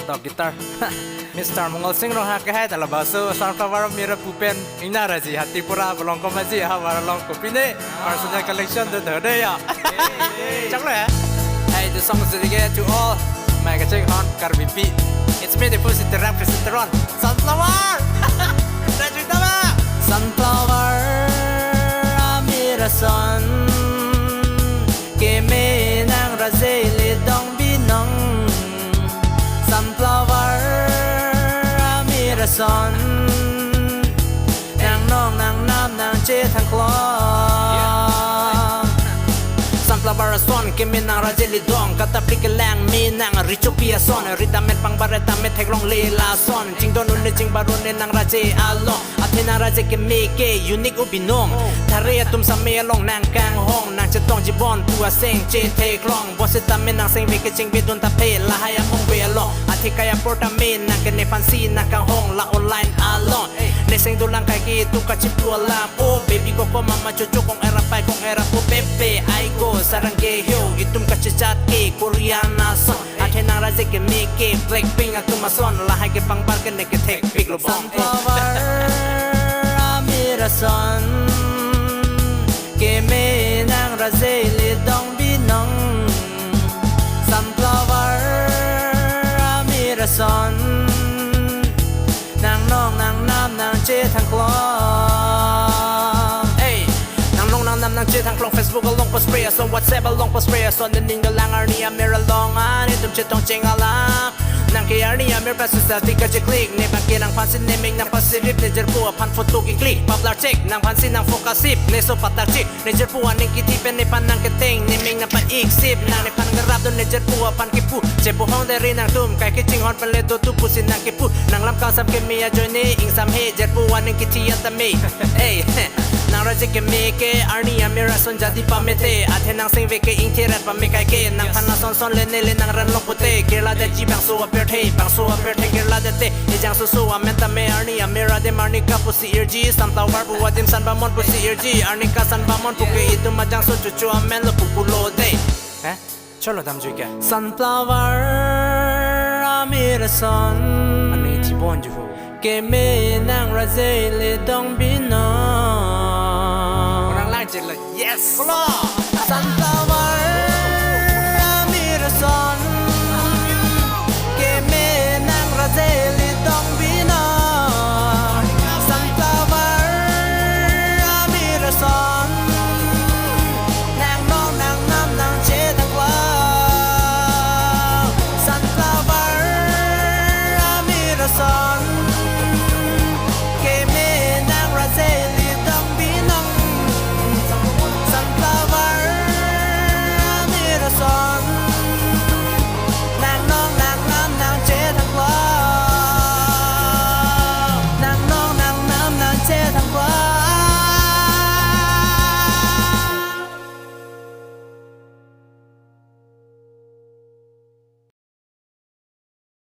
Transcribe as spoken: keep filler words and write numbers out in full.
Top guitar. Mister Mongol Singh Ronghang kehai ta la baso Sunflower Amir apu pen ingna raji hati pura belong komaji ha war along kopine personal collection do do de ya. Chaklo ya. Hey, the song is dedicated to all my kaching hon Karbipi. It's me, the pussy, the rap, the citron. Sunflower. Raji tama. Sunflower Amir ason. Keme nang raje le dong binong. Sunflower Amir ason. Nang nong nang nam nang che thang klong. Sunflower ason keme nang raje le dong. Katapli kelang me nang richopi ason. Rita met pangbar ta met theklong le lason. Chingdon un ne chingbar un ne nang raje along. Athe nang raje keme ke unique u binong. Thare atum same along nang kanghong, nang chetong jibon pu aseng che theklong. Bose tame nang sengve kechingve dun ta phe lahai among ve along. Athe kai apor tame nang ke nephansi nang kanghong la online along. Ne seng dolang kai ke tu kachipu alam. Oh baby koko mama chuchu kong era pai kong era pu pepe. Ai go sarang ke hyo itum kachechat ke Korean ason. Athe nang raje keme ke Blackpink atum ason lahai ke pangbar ke ne ke thekpik lo bom. Sunflower Amir ason. Keme nang raje le dong binong. Sunflower Amir ason. Nang nong nang nam nang che thang klong. Hey, nang nong nang nam nang che thang klong. Facebook along post spray ason, WhatsApp along post spray ason. Ne ning dolang arni Amir along an itum chetong cheng alam. Nang ke arni Amir pa susa ti kache click. Ne bang ke nang phansi ne meng nang pasirip ne jerpo aphan photo ke click. Paplar check nang phansi nang focus sip ne so patar check. Ne jerpo aning kithi pen nephan nang keteng, ne meng nang pa-ik sip, nang nephan ngerap dun ne jerpo aphan kipu. Chepo hong deri nangtum, kai kichinghon pen le do tu pusi nang kipu. Nang lam kangsam keme ajoine, ingsam he, jerpo aning kithi anta me. Hey, nang raje keme ke, arni Amir ason jadi pamete. Athe nang sengve ke ingtherat pame kai ke, nang phan ason son le ne le nang ran lok pute. Kerla daji bangso apirthe, bangso apirthe kerla date. Ejang soso amen tame arni Amir adem arni kapu si irji, Sunflower pu adim san bamon pusi irji, arni kasan bamon puke itum ajang so chuchu amen lo pupu lo de. Eh? Cholo damjui ke. Sunflower Amir ason. Ani thibon juhu. Keme nang raje le dong binong. Orang lang chelo. Yes. Kolo. Sunflower